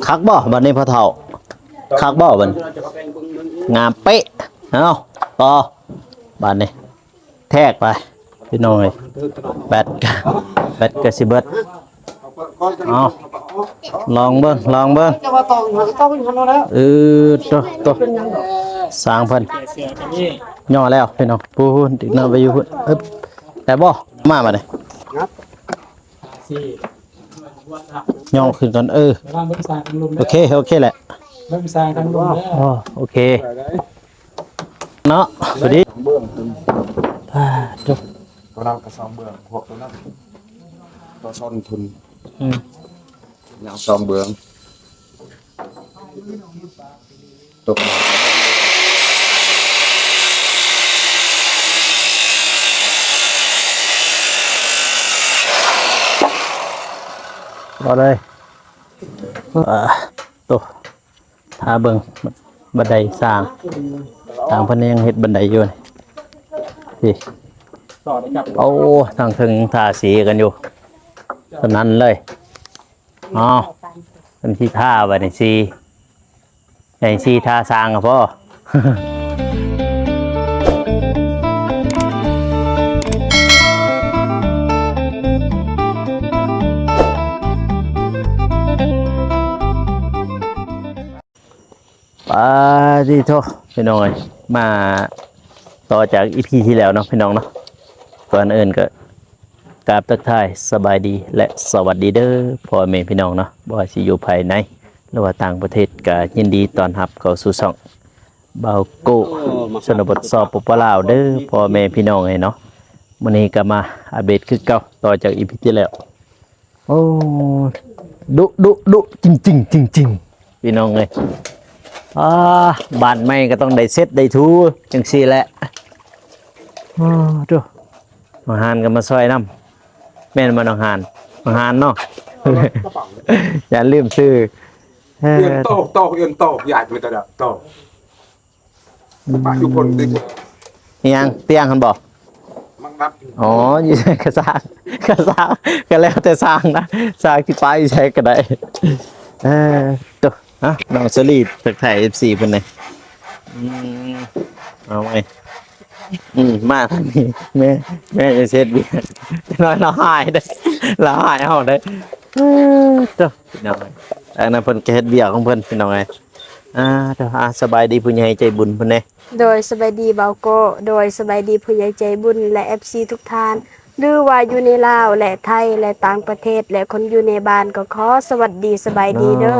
ຄັກບໍ່ບັດນີ້ພໍ່ເຖົ້າ? ຄັກບໍ່ບັດນີ້? ງາມເປະ. ເອົາ ຕໍ່ ບັດນີ້ ແທກໄປພີ່ນ້ອງເອີຍ. ແບັດກະ ແບັດກະຊິເບິດ. ເອົາ ລອງເບິ່ງ ລອງເບິ່ງ. ອື ໂຕ ໂຕ ຊ່າງເພິ່ນ ຍໍແລ້ວພີ່ນ້ອງ. ພຸ້ນ ເດັກນ້ອຍໄປຢູ່ພຸ້ນ. ອຶບ ໄດ້ບໍ່? ມາບັດນີ້ ຍໍຂຶ້ນກ່ອນ. ເອີ ໂອເຄ ໂອເຄແຫຼະ. ອໍ ໂອເຄເນາະ ພໍດີ. ສອງເບື້ອງ ອ່າ ຈົບ ຕົວນັ້ນກໍສອງເບື້ອງ ພວກຕົວນັ້ນ ຕົວຊ້ອນທຶນ. ອືມ ຍັງສອງເບື້ອງ ຕົກ ເອົາເລີຍ. ເອີ ໂຕ ຖ້າເບິ່ງບັນໄດສ້າງ ທາງເພິ່ນຍັງເຮັດບັນໄດຢູ່ນີ້. ໂອ້ ທາງເທິງຍັງທາສີກັນຢູ່ ສະນັ້ນເລີຍ. ອໍ ເພິ່ນຊິທາບັດນີ້ ສີ ໃຫ້ສີທາສ້າງກໍພໍ. ປາຕິໂທ ພີ່ນ້ອງເອີຍ ມາຕໍ່ຈາກອີພີທີ່ແລ້ວເນາະ ພີ່ນ້ອງເນາະ. ກ່ອນອື່ນກໍກາບທັກທາຍສະບາຍດີ ແລະ ສະຫວັດດີເດີພໍ່ແມ່ພີ່ນ້ອງເນາະ ບໍ່ວ່າຊິຢູ່ພາຍໃນ ຫຼືວ່າຕ່າງປະເທດ ກໍຍິນດີຕ້ອນຮັບເຂົ້າສູ່ຊ່ອງບ່າວໂກ້ ຊົນນະບົດ ສປປ ລາວ ເດີພໍ່ແມ່ພີ່ນ້ອງເອີຍເນາະ. ມື້ນີ້ກໍມາອັບເດດຄືເກົ່າ ຕໍ່ຈາກອີພີທີ່ແລ້ວ. ໂອ້ ດຸ ດຸ ດຸ ຈິງໆ ຈິງໆ ພີ່ນ້ອງເອີຍ. ອ່າ ບ້ານໃໝ່ກໍຕ້ອງໄດ້ເຊັດໄດ້ຖູຈັ່ງຊີ້ແຫຼະ. ໂອ້ ໂທ້ ນ້ອງຫານກໍມາຊ່ອຍນຳ ແມ່ນບໍ່ນ້ອງຫານ? ນ້ອງຫານເນາະ ຢ່າລືມຊື່. ເອີ ເອີນໂຕ ໂຕ ເອີນໂຕ ຢາກມີແຕ່ໂຕ. ປະຢູ່ພຸ້ນຕິ ອີຫຍັງ ຕຽງຫັ້ນບໍ່? ມັກນັບ. ອໍ ຢູ່ໃສກະຊ່າງ ກະຊ່າງ ກະແລ້ວແຕ່ຊ່າງນະ ຊ່າງຊິປະຢູ່ໃສກະໄດ້. ເອີ ໂຕ ຮະ ນ້ອງສະລີທັກທາຍເອັຟຊີເພິ່ນແດ່. ອືມ ເອົາໄວ້ ອືມ ມາທາງນີ້ ແມ່ ແມ່ຈະເຮັດວຽກ ຈັກໜ້ອຍລາວຫາຍເດ້ ລາວຫາຍເຮົາເດ້. ເອີ ໂຕ ພີ່ນ້ອງເອີຍ ອັນນັ້ນເພິ່ນກະເຮັດວຽກຂອງເພິ່ນ ພີ່ນ້ອງເອີຍ. ອ່າ ເດີ ອ່າ ສະບາຍດີຜູ້ໃຫຍ່ໃຈບຸນເພິ່ນແດ່. ໂດຍ ສະບາຍດີບ່າວໂກ້ ໂດຍ ສະບາຍດີຜູ້ໃຫຍ່ໃຈບຸນ ແລະ ເອັຟຊີທຸກທ່ານ ຫຼືວ່າຢູ່ໃນລາວ ແລະ ໄທ ແລະ ຕ່າງປະເທດ ແລະ ຄົນຢູ່ໃນບ້ານ ກໍຂໍສະຫວັດດີ ສະບາຍດີເດີ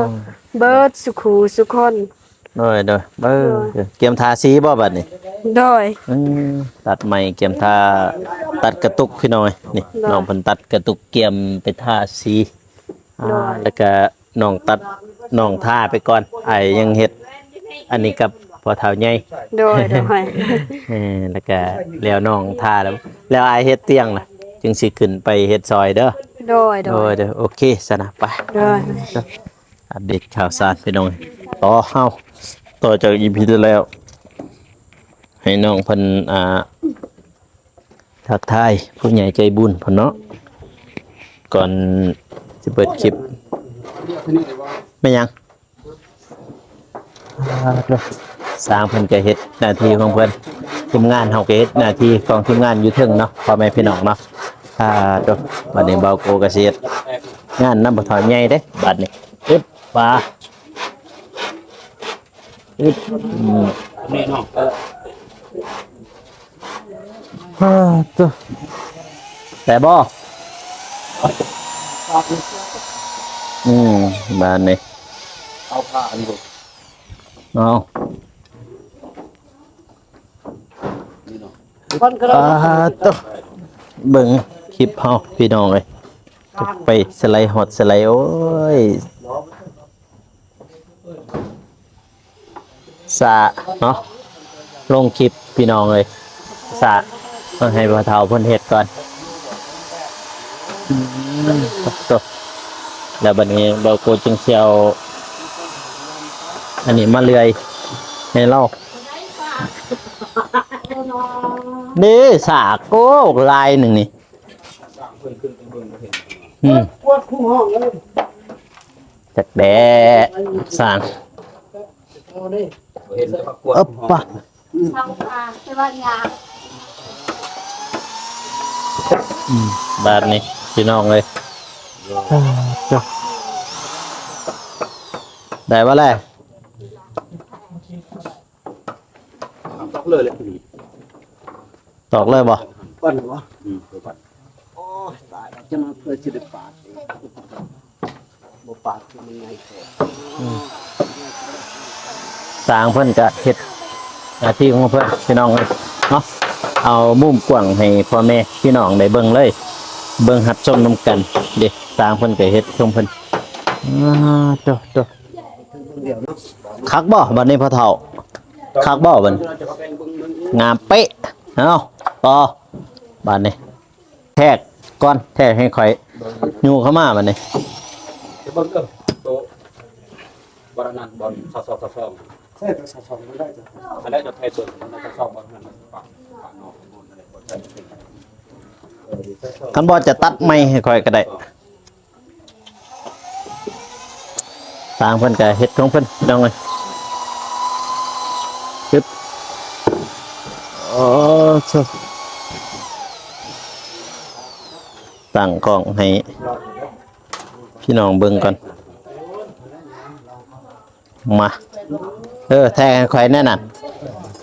ເບີດສຸຂູສຸຄົນ. ໂດຍ ໂດຍ ເອີ ໂດຍ ກຽມທາສີບໍ່ບັດນີ້? ໂດຍ ອືມ ຕັດໄມ້ ກຽມທາ ຕັດກະຕຸກ ພີ່ນ້ອງເອີຍ. ນີ້ ໂດຍ ນ້ອງເພິ່ນຕັດກະຕຸກ ກຽມໄປທາສີ. ອ່າ ໂດຍ ແລ້ວກະ ນ້ອງຕັດ ນ້ອງທາໄປກ່ອນ ອ້າຍຍັງເຮັດອັນນີ້ກັບພໍ່ເຖົ້າໃຫຍ່. ໂດຍ ໂດຍ ເອີ ແລ້ວກະແລ້ວນ້ອງທາແລ້ວ ແລ້ວອ້າຍເຮັດຕຽງລະ ຈຶ່ງຊິຂຶ້ນໄປເຮັດຊ່ອຍເດີ. ໂດຍ ໂດຍ ໂດຍ ໂດຍ ໂອເຄຊັ້ນນະ ໄປ. ໂດຍ ອັບເດດຂ່າວສານພີ່ນ້ອງ ຕໍ່ເຮົາ ຕໍ່ຈາກອີພີທີ່ແລ້ວ ໃຫ້ນ້ອງເພິ່ນ ອ່າ ທັກທາຍຜູ້ໃຫຍ່ໃຈບຸນເພິ່ນເນາະ ກ່ອນຊິເປີດຄລິບ. ແມ່ນຫຍັງ? ອ່າ ຊ່າງເພິ່ນກະເຮັດໜ້າທີ່ຂອງເພິ່ນ ທີມງານເຮົາກະເຮັດໜ້າທີ່ຂອງທີມງານຢູ່ເທິງເນາະ ພໍ່ແມ່ພີ່ນ້ອງເນາະ. ອ່າ ໂຕ ບັດນີ້ບ່າວໂກ້ກະຊິເຮັດງານນຳພໍ່ເຖົ້າໃຫຍ່ເດ້ ບັດນີ້. ອຶບ ປາ ອຶບ ນີ້ເນາະ ເອີ ໂຕ ແຕ່ບໍ່ ອືມ ບາດນີ້ ເອົາຜ້າອັນນີ້ ເອົາ ນີ້ເນາະ ອ່າ ໂຕ ເບິ່ງຄລິບເຮົາພີ່ນ້ອງເອີຍ ໄປສະໄລຮອດສະໄລ ໂອ້ຍ ສະເນາະ ລົງຄລິບພີ່ນ້ອງເອີຍ ສະ ຕ້ອງໃຫ້ພໍ່ເຖົ້າເພິ່ນເຮັດກ່ອນ. ອືມ ໂຕ ແລ້ວບັດນີ້ບ່າວໂກ້ຈຶ່ງຊິເອົາອັນນີ້ມາເລື່ອຍໃຫ້ລາວ ເດ້ ສາກ ໂອ້ ຫຼາຍໜຶ່ງນີ້. ອືມ ກວດຄູ່ຫ້ອງເລີຍ. ຈັກແດ່ ສ້າງ ເອີ ປະ ອືມ ບາດນີ້ພີ່ນ້ອງເອີຍ ໄດ້ບໍ່ແລະ? ຕອກເລີຍແຫຼະ ຕອກເລີຍບໍ່? ປັ່ນບໍ່? ອືມ ປັ່ນ. ໂອ້ຍ ຕາຍແລ້ວ ຈະມາເພື່ອຊິໄດ້ປາດອີກ ບໍ່ປາດຄືມັນໃຫຍ່ແທ້. ອືມ ຊ່າງເພິ່ນກະເຮັດໜ້າທີ່ຂອງເພິ່ນ ພີ່ນ້ອງເອີຍເນາະ. ເອົາມຸມກວ້າງໃຫ້ພໍ່ແມ່ພີ່ນ້ອງໄດ້ເບິ່ງເລີຍ ເບິ່ງຮັບຊົມນຳກັນເດ້. ຊ່າງເພິ່ນກະເຮັດຂອງເພິ່ນ. ອາ ໂຕ ໂຕ ຄັກບໍ່ບາດນີ້ພໍ່ເຖົ້າ? ຄັກບໍ່ບາດນີ້? ງາມເປະ. ເອົາ ຕໍ່ບາດນີ້ ແທກກ່ອນ ແທກໃຫ້ຂ້ອຍ ຍູ້ເຂົ້າມາບາດນີ້ ໄປເບິ່ງເດີ ໂຕ ບ່ອນອັນນັ້ນ ບ່ອນຊາວສອງ ຊາວສອງ ໃຊ່ ແຕ່ຊາວສອງບໍ່ໄດ້ຈ້ະ ອັນໃດຈະແທກເບິ່ງ ຊາວສອງ ບ່ອນນັ້ນ ປະ ປະນອກ ບ່ອນນັ້ນ ບໍ່ໃສ່ ເອີ ຊາວສອງ ຄັນບໍ່ຈະຕັດໃໝ່ໃຫ້ຂ້ອຍກະໄດ້. ຊ່າງເພິ່ນກະເຮັດຂອງເພິ່ນ ພີ່ນ້ອງເອີຍ. ໂອ້ ໂທ້ ຕັ້ງກ້ອງໃຫ້ພີ່ນ້ອງເບິ່ງກ່ອນ ມາ. ເອີ ແທກໃຫ້ຂ້ອຍແນ່ນະ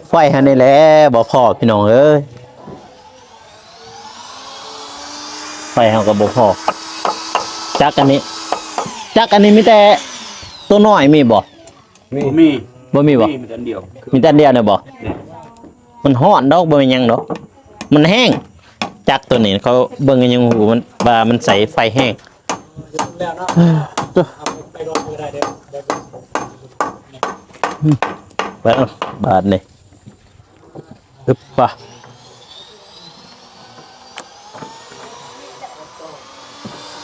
ໄຟຫັ້ນນີ້ແຫຼະບໍ່ພໍ ພີ່ນ້ອງເອີຍ. ໄຟເຮົາກໍບໍ່ພໍ ຈັກອັນນີ້ ຈັກອັນນີ້ມີແຕ່ໂຕນ້ອຍ ມີບໍ່? ມີ ບໍ່ມີບໍ່? ມີແຕ່ອັນດຽວ ມີແຕ່ອັນດຽວນະບໍ່? ແມ່ນ ມັນຮ້ອນດອກ ບໍ່ແມ່ນຫຍັງດອກ ມັນແຮງ. ຈັກໂຕນີ້ເຂົາເບິ່ງຍັງຮູ້ມັນວ່າມັນໃຊ້ໄຟແຮງ. ເບິ່ງບາດນີ້ ອຶບ ປະ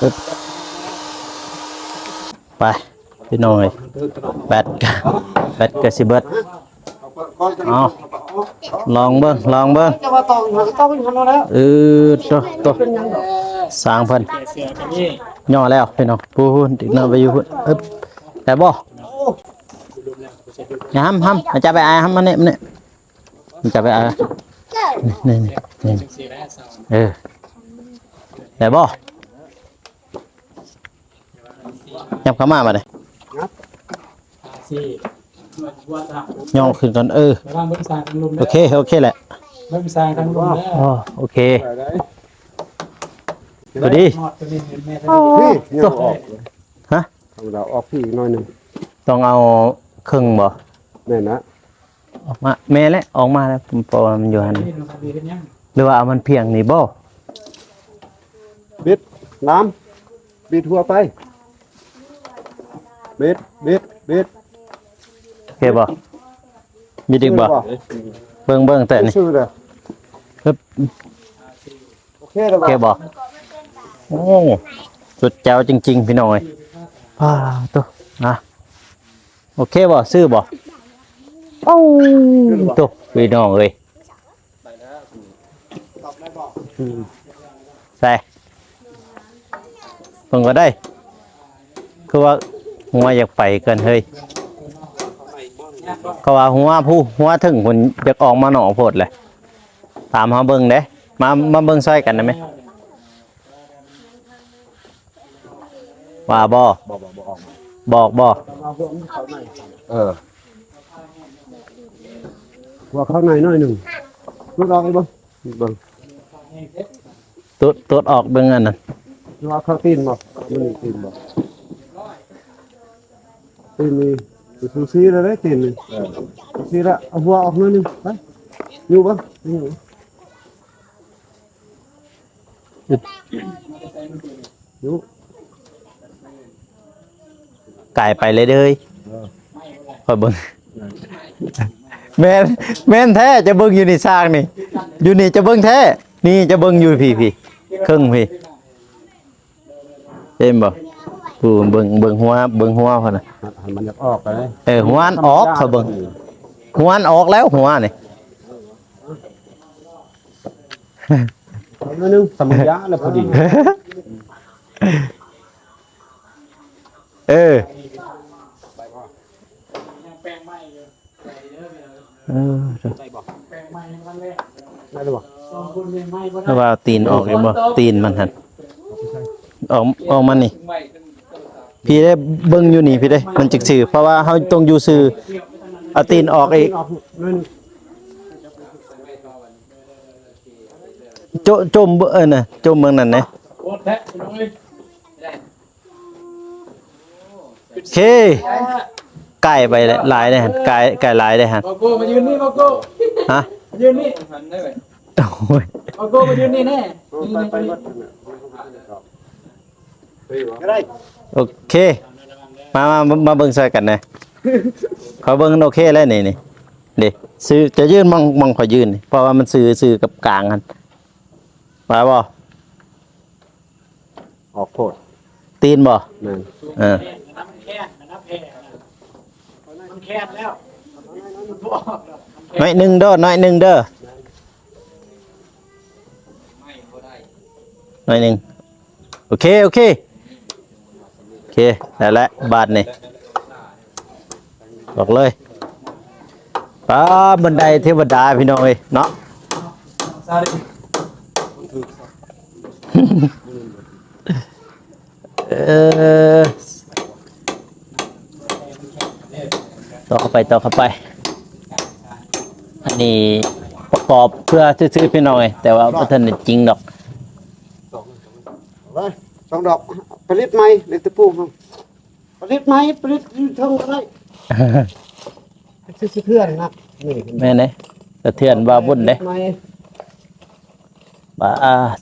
ອຶບ ໄປ ພີ່ນ້ອງເອີຍ ແບັດ ແບັດກະຊິເບິດ. ເອົາ ລອງເບິ່ງ ລອງເບິ່ງ ເອີ ໂຕ ໂຕ ຊ່າງເພິ່ນ ຍໍແລ້ວພີ່ນ້ອງ ພຸ້ນ ຕິດໜ້າໄປຢູ່ພຸ້ນ. ອຶບ ໄດ້ບໍ່? ຫາມ ຫາມ ມາຈັບໄປ ອາຍ ຫາມ ມານີ້ ມານີ້ ມາຈັບໄປ ອາຍ ນີ້ ນີ້ ນີ້ ເອີ ໄດ້ບໍ່? ຫຍັບເຂົ້າມາບາດນີ້ ຫຍັບ ຍໍຂຶ້ນກ່ອນ ເອີ ໂອເຄ ໂອເຄແຫຼະ ເບິ່ງສ້າງທາງລຸ່ມເດີ ອໍ ໂອເຄ ໄດ້ ພໍດີ ນີ້ ຫຍັງອອກ ຮະ ທຳມະດາອອກພີ້ອີກໜ້ອຍໜຶ່ງ ຕ້ອງເອົາເຄິ່ງບໍ່? ແມ່ນນະ. ອອກມາ ແມ່ນແຫຼະ ອອກມາແລ້ວ ເພາະວ່າມັນຢູ່ຫັ້ນ ຫຼືວ່າເອົາມັນພຽງນີ້ບໍ່? ບິດ ລາມ ບິດຫົວໄປ ບິດ ບິດ ບິດ ໂອເຄບໍ່? ບິດອີກບໍ່? ເບິ່ງ ເບິ່ງແຕ່ນີ້ ຊື່ໆ ເອີ ໂອເຄແລ້ວ ໂອເຄບໍ່? ໂອ້ ສຸດແຈ໋ວຈິງໆ ພີ່ນ້ອງເອີຍ ປາໂຕ ນະ. ໂອເຄບໍ່? ຊື່ບໍ່? ໂອ້ ໂຕ ພີ່ນ້ອງເອີຍ ອືມ ໃສ່ ເບິ່ງກໍໄດ້ ຄືວ່າຫົວຢາກໄປເກີນເຮີ້ຍ ເຂົາວ່າຫົວຜູ້ ຫົວເທິງພຸ້ນຢາກອອກມານອກໂພດແຫຼະ ຕາມເຮົາເບິ່ງເດ້ ມາ ມາເບິ່ງຊ່ອຍກັນໄດ້ໄໝ? ວ່າບໍ່? ບໍ່ ບໍ່ ບໍ່ອອກມາ ບໍ່ອອກບໍ່? ເອີ ຫົວເຂົ້າໃນໜ້ອຍໜຶ່ງ ຫຼຸດອອກອີກເບິ່ງ ເບິ່ງ ຕົດ ຕົດອອກເບິ່ງອັນນັ້ນ ຫຼືວ່າເຂົ້າຕີນບໍ່? ມັນມີຕີນບໍ່? ຕີນນີ້ ສູສີແລ້ວເດ້ ຕີນນີ້ ເອີ ສູສີລະ ເອົາຫົວອອກໜ້ອຍໜຶ່ງ ໄປ ຢູ່ບໍ່? ຢູ່ ກາຍໄປເລີຍເດີ ເອີ ຂ້ອຍເບິ່ງ ແມ່ນ ແມ່ນແທ້ ຈະເບິ່ງຢູ່ນີ້ ຊ່າງນີ້ ຢູ່ນີ້ຈະເບິ່ງແທ້ ນີ້ຈະເບິ່ງຢູ່ພີ້ ພີ້ ເຄິ່ງພີ້ ເຫັນບໍ່? ຜູ້ເບິ່ງ ເບິ່ງຫົວ ເບິ່ງຫົວເພິ່ນນະ ໃຫ້ມັນຢາກອອກໄປ ເອີ ຫົວມັນອອກ ເຂົາເບິ່ງ ຫົວມັນອອກແລ້ວ ຫົວນີ້ ໜ້ອຍໜຶ່ງ ສຳມັນຍາແລ້ວພໍດີ ເອີ ເອີ ເອີ ຍັງແປງໃໝ່ຢູ່ ເອີ ໄດ້ບໍ່? ແປງໃໝ່ຍັງບໍ່ທັນແລ້ວ ໄດ້ແລ້ວບໍ່? ສອງຄົນຍັງໃໝ່ບໍ່ໄດ້ ແຕ່ວ່າຕີນອອກຢູ່ບໍ່? ຕີນມັນຫັ້ນ ອອກ ອອກມານີ້ ພີ່ເດ້ ເບິ່ງຢູ່ນີ້ພີ່ເດ້ ມັນຈັກຊື່ ເພາະວ່າເຮົາຕ້ອງຢູ່ຊື່ ເອົາຕີນອອກອີກ ໂຈະ ຈົ່ມເບິ່ງ ເອີ ນະ ຈົ່ມເບິ່ງນັ້ນແໜ່. ໂອເຄ ກາຍໄປຫຼາຍເດ້ຫັ້ນ ກາຍ ກາຍຫຼາຍເດ້ຫັ້ນ. ບາໂກ້ ມາຢືນນີ້ ບາໂກ້ ຮະ ມາຢືນນີ້ ໂອ້ຍ ບາໂກ້ ມາຢືນນີ້ແໜ່ ໄປ ໄປ ໄປ ໂອເຄ ມາ ມາ ມາເບິ່ງຊ່ອຍກັນແໜ່. ເຂົາເບິ່ງໂອເຄແລ້ວນີ້ ນີ້ ເດ້ ຊື່ ຈະຢືນໝ່ອງ ໝ່ອງຂ້ອຍຢືນນີ້ ເພາະວ່າມັນຊື່ ຊື່ກັບກາງຫັ້ນ ວ່າບໍ່? ອອກໂພດ ຕີນບໍ່? ແມ່ນ ເອີ ມັນແຄບແລ້ວ ໜ້ອຍໜຶ່ງເດີ ໜ້ອຍໜຶ່ງເດີ ໜ້ອຍໜຶ່ງ. ໂອເຄ ໂອເຄ ໂອເຄ ໄດ້ແລ້ວບາດນີ້. ບອກເລີຍ ປາ ບັນໄດເທວະດາພີ່ນ້ອງເອີຍເນາະ. ເອີ ຕໍ່ເຂົ້າໄປ ຕໍ່ເຂົ້າໄປ. ອັນນີ້ປະກອບເພື່ອຊື່ໆ ພີ່ນ້ອງເອີຍ ແຕ່ວ່າບໍ່ທັນໄດ້ຈິງດອກ. ເອົາເລີຍ ສອງດອກ ຜະລິດໃໝ່ ເລັກຕະປູເຮົາ ຜະລິດໃໝ່ ຜະລິດຢູ່ເທິງກໍໄດ້ ຊື່ສະເທືອນນະ ນີ້ ແມ່ນເດ້ ສະເທືອນວ່າບຸນເດ້ ຜະລິດໃໝ່ ບາ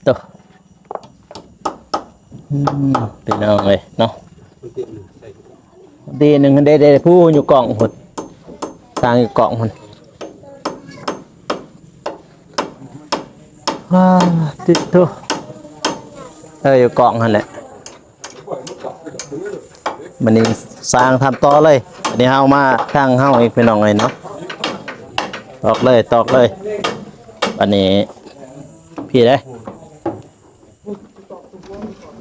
ໂຕ ອືມ ພີ່ນ້ອງເອີຍເນາະ. ດີໜຶ່ງເດ້ ເດ້ ຜູ້ຢູ່ກ້ອງພຸ້ນ ທາງຢູ່ກ້ອງພຸ້ນ. ອາ ຕິດໂທ ເອີ ຢູ່ກ້ອງຫັ້ນແຫຼະ. ບັດນີ້ຊ່າງທຳຕໍ່ເລີຍ ບັດນີ້ເຮົາມາທາງເຮົາອີກ ພີ່ນ້ອງເອີຍເນາະ. ຕອກເລີຍ ຕອກເລີຍ ບັດນີ້ ພີ້ເດ້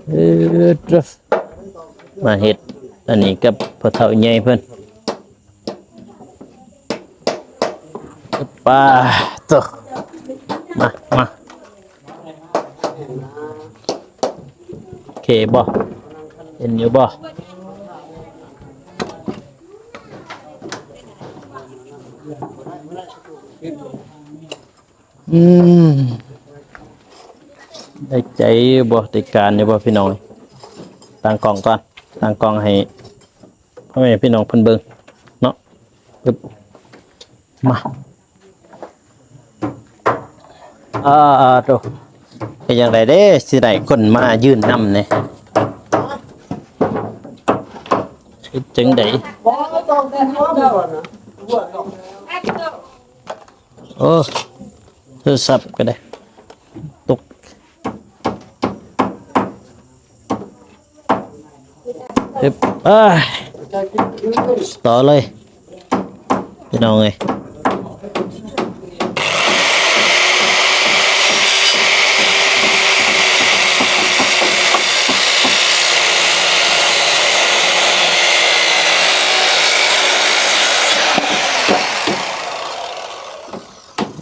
ເອີ ມາເຮັດອັນນີ້ກັບພໍ່ເຖົ້າໃຫຍ່ເພິ່ນ. ປາໂຕ ມາ ມາ ໂອເຄບໍ່? ເຫັນຢູ່ບໍ່? ອືມ ໄດ້ໃຈຢູ່ບໍ່? ໄດ້ການຢູ່ບໍ່ ພີ່ນ້ອງ? ຕັ້ງກ້ອງກ່ອນ ຕັ້ງກ້ອງໃຫ້ ພໍ່ແມ່ພີ່ນ້ອງເພິ່ນເບິ່ງເນາະ. ມາ ອາ ໂຕ ເຮັດຈັ່ງໃດເດ້ ຊິໄດ້ຄົນມາຢືນນຳແດ່ ເຮັດຈັ່ງໃດ? ໂອ້ ໂທລະສັບກໍໄດ້ຕົກ. ອຶບ ເອີຍ ຕໍ່ເລີຍ ພີ່ນ້ອງເອີຍ.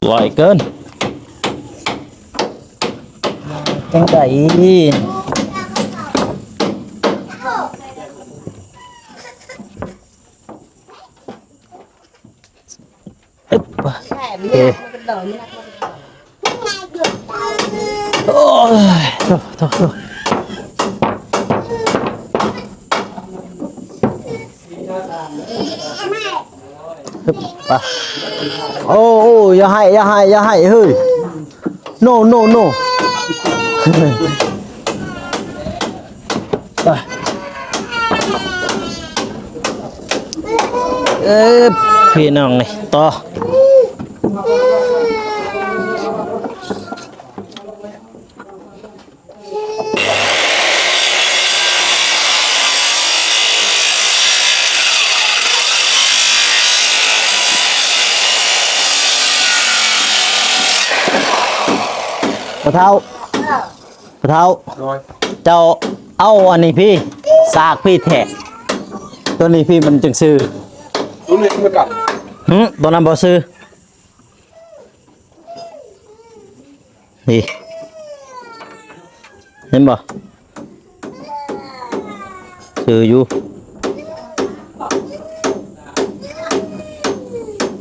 ໄວເກີນ ຈັ່ງໃດ? ອຶບ ໂອເຄ ໂອ້ຍ ໂທ ໂທ ໂທ. ອຶບ ໄປ ໂອ້ ໂອ້ ຢ່າໃຫ້ ຢ່າໃຫ້ ຢ່າໃຫ້ ເຮີ້ຍ ໂນ ໂນ ໂນ ໄປ ເອີ ພີ່ນ້ອງ ນີ້ຕໍ່. ພໍ່ເຖົ້າ ພໍ່ເຖົ້າ ໂດຍ ເຈົ້າເອົາອັນນີ້ພີ້ ສາກພີ້ແທະ. ຕົວນີ້ພີ່ມັນຈັ່ງຊື່. ຕົວນີ້ຄືກັນ. ຫຶ ຕົວນັ້ນບໍ່ຊື່. ນີ້ ເຫັນບໍ່? ຊື່ຢູ່.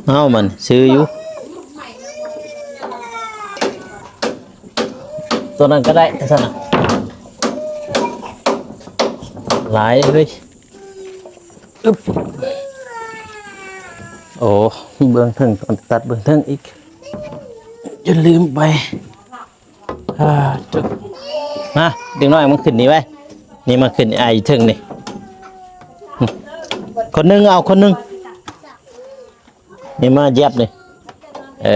ເອົາ ມັນຊື່ຢູ່. ຕົວນັ້ນກໍໄດ້ຊັ້ນນະ. ຫຼາຍເລີຍ. ອຶບ ໂອ້ ເບື້ອງເທິງ ຕ້ອງຕັດເບື້ອງເທິງອີກ ຈົນລືມໄປ. ອ່າ ມາ ເດັກນ້ອຍມາຂຶ້ນນີ້ໄວ້ ນີ້ມາຂຶ້ນ ອ້າຍເທິງນີ້ ຄົນໜຶ່ງ ເອົາຄົນໜຶ່ງ ນີ້ມາຢຽບນີ້ ເອີ.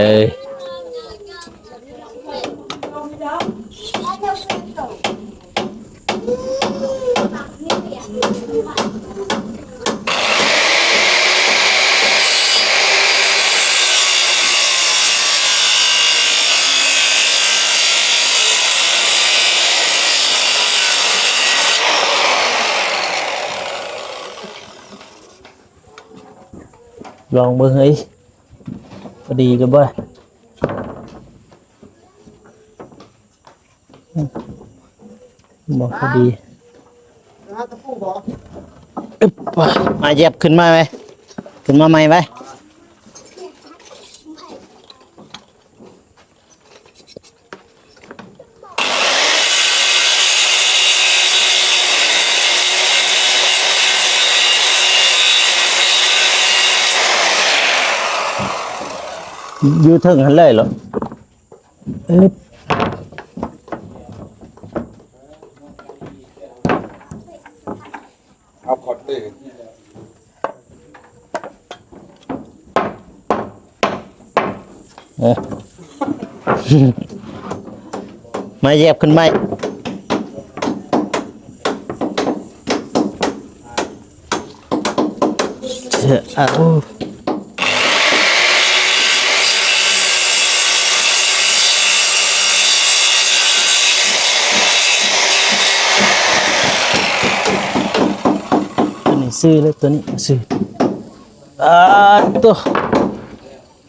ລອງເບິ່ງເຮີ້ຍ ພໍດີຫຼືບໍ່? ບໍ່ພໍດີ. ອຶບ ມາຢຽບຂຶ້ນມາໄວ້ ຂຶ້ນມາໃໝ່ໄວ້. ຢູ່ເທິງຫັ້ນເລີຍເນາະ. ອຶບ ເອົາຂອດເຕີ ເອີ ມາຢຽບຂຶ້ນໃໝ່. ເອີ ໂອ້ ຕົວນີ້ຊື່ເລີຍ ຕົວນີ້ຊື່. ອາ ໂຕ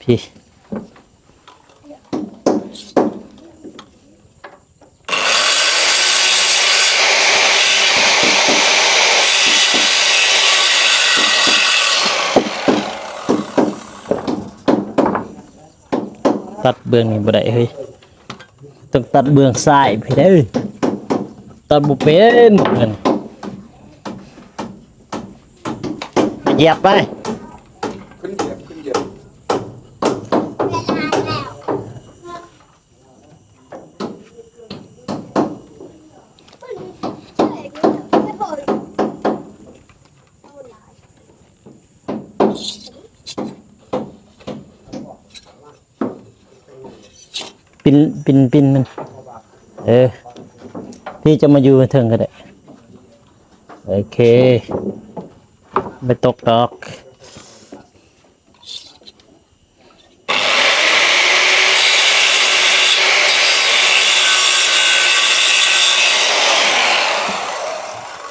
ພີ້. ຕັດເບື້ອງນີ້ບໍ່ໄດ້ເຮີ້ຍ ຕ້ອງຕັດເບື້ອງຊ້າຍພີ້ເດີ ຕັດບໍ່ເປັນ. ຢຽບໄປ ຂຶ້ນຢຽບ ຂຶ້ນຢຽບ. ປິ່ນ ປິ່ນ ປິ່ນມັນ ເອີ ພີ່ຈະມາຢູ່ເທິງກໍໄດ້. ໂອເຄ ບໍ່ຕົກດອກ.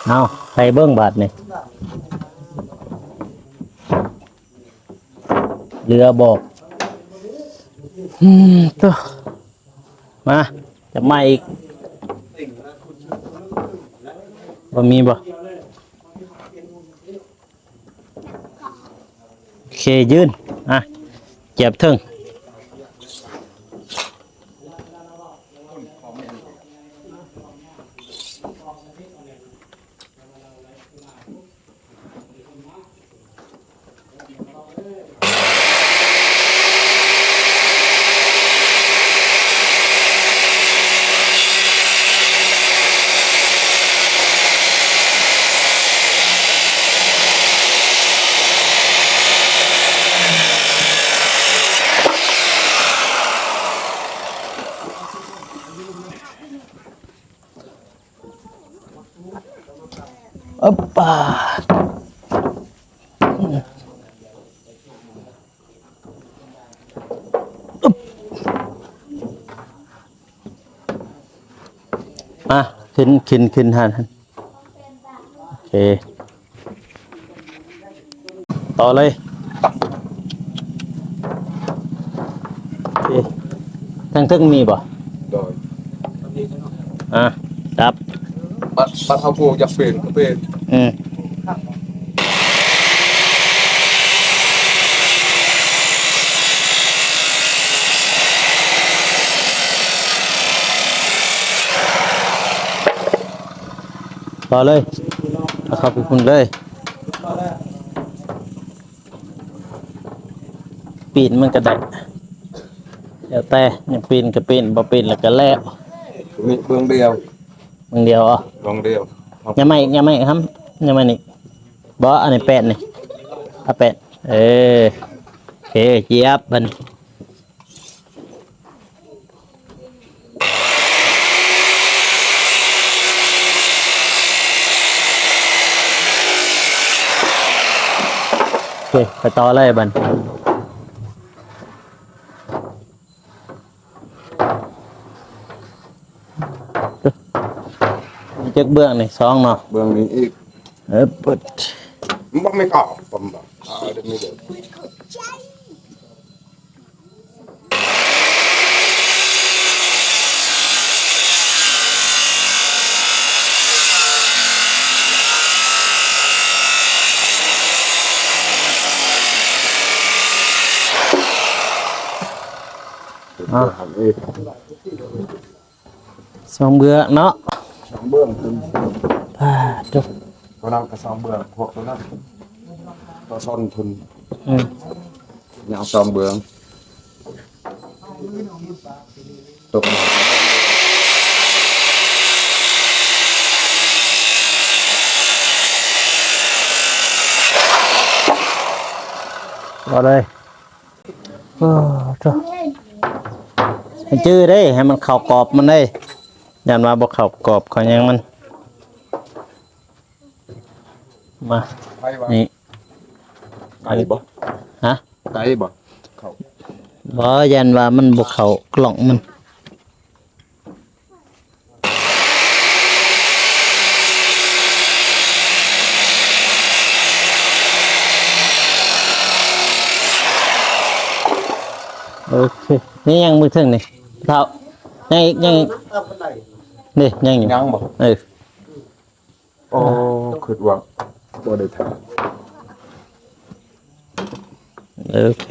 ເອົາ ໃສ່ເບິ່ງບາດນີ້ ເຫຼືອບໍ່? ອືມ ໂຕ ມາ ຈັບໃໝ່ອີກ ບໍ່ມີບໍ່? ໂອເຄ ຢືນ ອ່ະ ຈຽບເທິງ. ໂອປາ ອ່ະ ຂຶ້ນ ຂຶ້ນ ຂຶ້ນຫັ້ນ ໂອເຄ. ຕໍ່ເລີຍ ໂອເຄ ທາງເທິງມີບໍ່? ໂດຍ ອ່າ ຈັບ ບັດ ບັດເຮົາຜູ້ຢາກເປັນກໍເປັນ ອືມ ຕໍ່ເລີຍ ເອົາເຂົ້າໄປພຸ້ນເລີຍ. ປີ້ນມັນກໍໄດ້ ແລ້ວແຕ່ ຢາກປີ້ນກໍປີ້ນ ບໍ່ປີ້ນແລ້ວກໍແລ້ວ. ນີ້ເບື້ອງດຽວ ເບື້ອງດຽວເອົາ ເບື້ອງດຽວ. ຍັງມາອີກ ຍັງມາອີກ ຫຳ ຍັງມານີ້ ບໍ່ ອັນນີ້ແປດນີ້ ເອົາແປດ ເອີ ໂອເຄ ຈຽບບັດນີ້. ໂອເຄ ໄປຕໍ່ເລີຍບັດ ມີຈັກເບື້ອງນີ້? ສອງເນາະ ເບື້ອງນີ້ອີກ ເອີ ເປີດ ບໍ່ມີເຂົ້າ ບໍ່ມີເຂົ້າ ເອົາເດີ ມີເດີ. ອ່າ ສອງເບື້ອງເນາະ ສອງເບື້ອງ ອ່າ ໂຕ ໂຕນັ້ນກໍສອງເບື້ອງ ພວກໂຕນັ້ນ ໂຕຊົນພຸ້ນ ອືມ ຍັງສອງເບື້ອງ ຕົກ ເອົາເລີຍ. ໂອ້ ໂທ້ ໃຫ້ຈື່ເດ້ ໃຫ້ມັນເຂົ້າກອບມັນເດ້ ຢ້ານວ່າບໍ່ເຂົ້າກອບເຂົ້າຫຍັງມັນ ມາ ໄປວະ ນີ້ ໄກບໍ່? ຮະ? ໄກບໍ່? ເຂົ້າ ບໍ່ ຢ້ານວ່າມັນບໍ່ເຂົ້າກ່ອງມັນ. ໂອເຄ ນີ້ຍັງມື້ເທິງນີ້ ເຖົ້າ ຍັງອີກ ຍັງອີກ ນີ້ຍັງຢູ່ ຍັງບໍ່? ເອີ ໂອ້ ຄິດວ່າບໍ່ໄດ້ຖ່າຍ ໂອເຄ.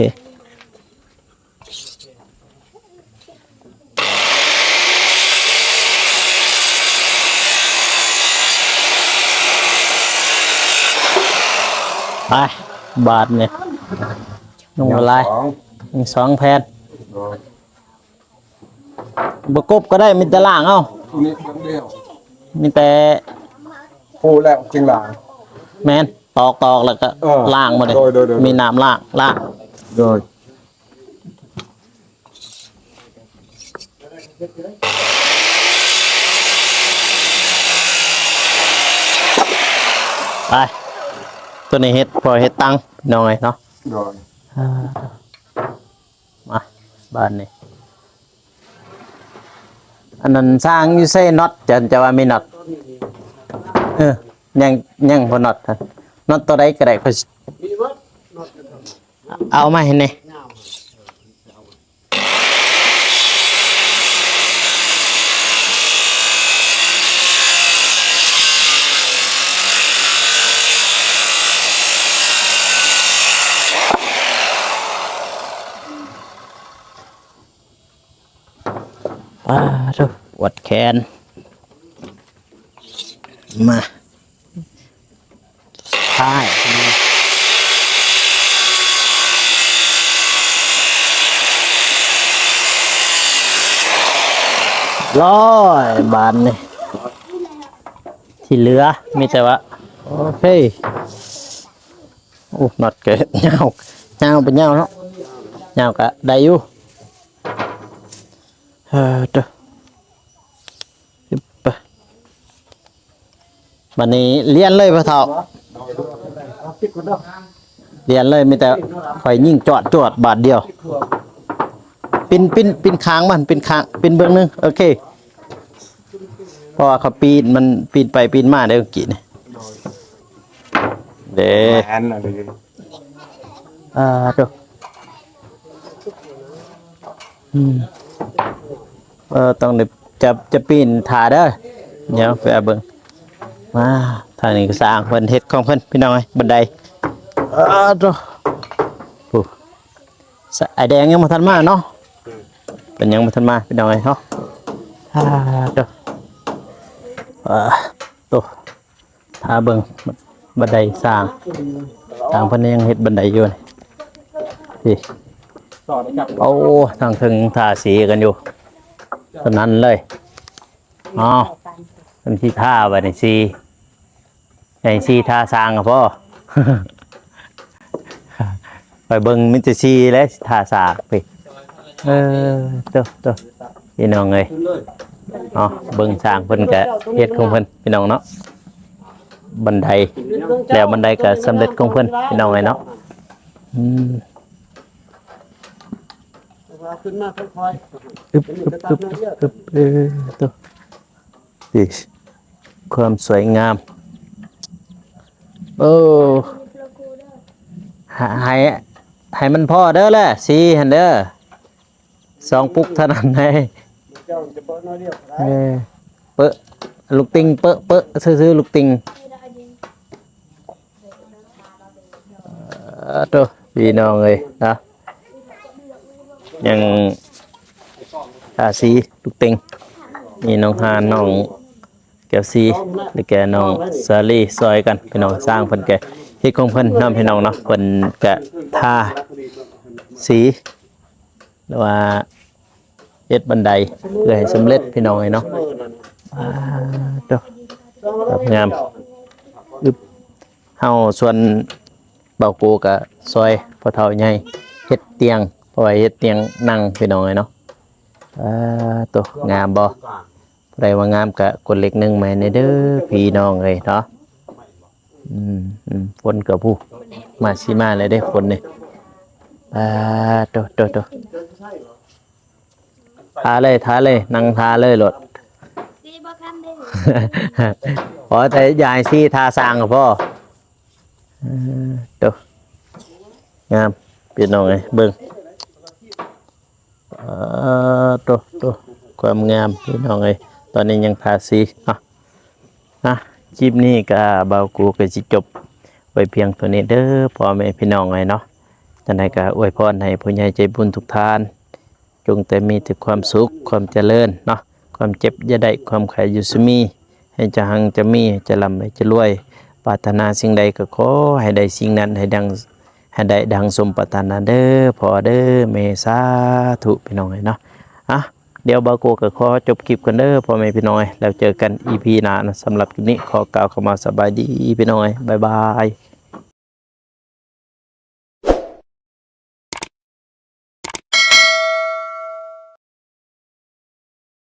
ໄປ ບາດນີ້ ຍັງບໍ່ຫຼາຍ ຍັງສອງ ຍັງສອງແຜ່ນ ໂດຍ ບໍ່ກົບກໍໄດ້ ມີແຕ່ລ້າງເອົາ ນີ້ເບື້ອງດຽວ ມີແຕ່ປູແລ້ວຈຶ່ງລ້າງ ແມ່ນ ຕອກໆ ແລ້ວກໍ ເອີ ລ້າງໝົດເດ້ ໂດຍໆໆ ມີນ້ຳລ້າງ ລ້າງ ໂດຍ ໄປ ໂຕນີ້ເຮັດ ພໍເຮັດຕັງນ້ອຍເນາະ ໂດຍ ອ່າ ມາ ບາດນີ້ ອັນນັ້ນຊ່າງຢູ່ໃສ ນັອດ ຈະ ຈະວ່າມີນັອດ ເອີ ຍັງ ຍັງບໍ່ນັອດ ນັອດໂຕໃດກໍໄດ້ ຂ້ອຍ ເອົາມາໃຫ້ແດ່. ປາໂທ້ ປວດແຂນ ມາ ສຸດທ້າຍ ຮ້ອຍ ບາດນີ້ ທີ່ເຫຼືອມີແຕ່ວ່າ ໂອເຄ. ໂອ້ ນັອດກໍຍາວ ຍາວເປັນຍາວເນາະ ຍາວກໍໄດ້ຢູ່ ເອີ ໂທ້ ບາດນີ້ລຽນເລີຍພໍ່ເຖົ້າ ລຽນເລີຍ ມີແຕ່ຂ້ອຍຍິງຈວດໆ ບາດດຽວ ປິ່ນ ປິ່ນ ປິ່ນຂ້າງມັນ ປິ່ນຂ້າງ ປິ່ນເບື້ອງໜຶ່ງ ໂອເຄ. ເພາະວ່າເຂົາປີນ ມັນປີນໄປປີນມາເດ້ ເມື່ອກີ້ນີ້ ໂດຍ ເດ້ ແມ່ນອັນນີ້ ອ່າ ໂຕ ອືມ ເອີ ຕ້ອງໄດ້ຈັບ ຈະປີນຖ້າເດີ. ດຽວໄປເບິ່ງ ມາ ທາງນີ້ກໍສ້າງເພິ່ນເຮັດຂອງເພິ່ນ ພີ່ນ້ອງເອີຍ ບັນໄດ. ເອີ ໂຕ ໂອ້ ສະ ອ້າຍແດງຍັງບໍ່ທັນມາເນາະ ເພິ່ນຍັງບໍ່ທັນມາ ພີ່ນ້ອງເອີຍເນາະ. ອ່າ ໂຕ ອ່າ ໂຕ ພາເບິ່ງບັນໄດສ້າງ ທາງເພິ່ນຍັງເຮັດບັນໄດຢູ່ນີ້ ນີ້ ໂອ້ ທາງເທິງຍັງທາສີກັນຢູ່ ສະໜັ່ນເລີຍ. ອໍ ເພິ່ນຊິທາບັດນີ້ ສີ ໃຫ້ສີທາສ້າງກໍພໍ ໄປເບິ່ງມີແຕ່ສີແຫຼະ ຊິທາສ້າງພີ້. ເອີ ໂຕ ໂຕ ພີ່ນ້ອງເອີຍ ເນາະ ເບິ່ງຊ່າງເພິ່ນກະເຮັດຂອງເພິ່ນ ພີ່ນ້ອງເນາະ. ບັນໄດ ແລ້ວບັນໄດກະສຳເລັດຂອງເພິ່ນ ພີ່ນ້ອງເອີຍເນາະ. ອືມ ເອົາຂຶ້ນມາຄ່ອຍໆ ອຶບ ອຶບ ອຶບ ອຶບ ເອີ ໂຕ ນີ້ ຄວາມສວຍງາມ. ໂອ້ ໃຫ້ ໃຫ້ມັນພໍເດີແຫຼະ ສີຫັ້ນເດີ ສອງປຸກເທົ່ານັ້ນໃດ໋. ເອີ ເປິ ລູກຕິ່ງເປິ ເປິຊື່ໆ ລູກຕິ່ງ. ເອີ ໂຕ ພີ່ນ້ອງເອີຍເນາະ ຍັງທາສີລູກຕິ່ງ ມີນ້ອງຮານ ນ້ອງແກ້ວສີ ແລະກະນ້ອງສາລີຊ່ອຍກັນ ພີ່ນ້ອງ. ຊ່າງເພິ່ນກະເຮັດຂອງເພິ່ນເນາະ ພີ່ນ້ອງເນາະ ເພິ່ນກະທາສີ ຫຼືວ່າເຮັດບັນໄດເພື່ອໃຫ້ສຳເລັດ ພີ່ນ້ອງເອີຍເນາະ. ອ່າ ໂຕ ງາມ ອຶບ ເຮົາສ່ວນບ່າວໂກກະຊ່ອຍພໍ່ເຖົ້າໃຫຍ່ເຮັດຕຽງ ເພາະວ່າເຮັດຕຽງນັ່ງ ພີ່ນ້ອງເອີຍເນາະ. ອ່າ ໂຕ ງາມບໍ່? ຜູ້ໃດວ່າງາມກະກົດເລກໜຶ່ງໃໝ່ແດ່ເດີ ພີ່ນ້ອງເອີຍເນາະ. ອືມ ອືມ ຝົນກໍຜູ້ ມາຊິມາແລ້ວເດ້ ຝົນນີ້. ອ່າ ໂຕ ໂຕ ໂຕ ຖ້າເລີຍ ຖ້າເລີຍ ນັ່ງຖ້າເລີຍໂລດ ສີບໍ່ທັນເດ້ ພໍແຕ່ຢາຍສີ ຖ້າສ້າງກໍພໍ. ເອີ ໂຕ ງາມ ພີ່ນ້ອງເອີຍ ເບິ່ງ. ເອີ ໂຕ ໂຕ ຄວາມງາມ ພີ່ນ້ອງເອີຍ ຕອນນີ້ຍັງທາສີເນາະ. ອ່ະ ຄລິບນີ້ກະບ່າວກູກະຊິຈົບໄວ້ພຽງເທົ່ານີ້ເດີ ພໍ່ແມ່ພີ່ນ້ອງເອີຍເນາະ. ຈັ່ງໃດກະອວຍພອນໃຫ້ຜູ້ໃຫຍ່ໃຈບຸນທຸກທ່ານ ຈົ່ງແຕ່ມີແຕ່ຄວາມສຸກ ຄວາມຈະເລີນເນາະ ຄວາມເຈັບຢ່າໄດ້ ຄວາມໄຂ້ຢ່າສຸມີ ໃຫ້ຈະຮັ່ງຈະມີ ໃຫ້ຈະລ່ຳ ໃຫ້ຈະລວຍ ປາດຖະໜາສິ່ງໃດກໍຂໍໃຫ້ໄດ້ສິ່ງນັ້ນ ໃຫ້ດັ່ງ ໃຫ້ໄດ້ດັ່ງສົມປາດຖະໜາເດີພໍ່ເດີແມ່ ສາທຸ ພີ່ນ້ອງເອີຍເນາະ. ອ່ະ ດຽວບ່າວໂກກໍຂໍຈົບຄລິບກ່ອນເດີພໍ່ແມ່ພີ່ນ້ອງເອີຍ ແລ້ວເຈີກັນອີພີໜ້າເນາະ. ສຳລັບຄລິບນີ້ຂໍກ່າວຄຳວ່າສະບາຍດີພີ່ນ້ອງເອີຍ ບາຍບາຍ.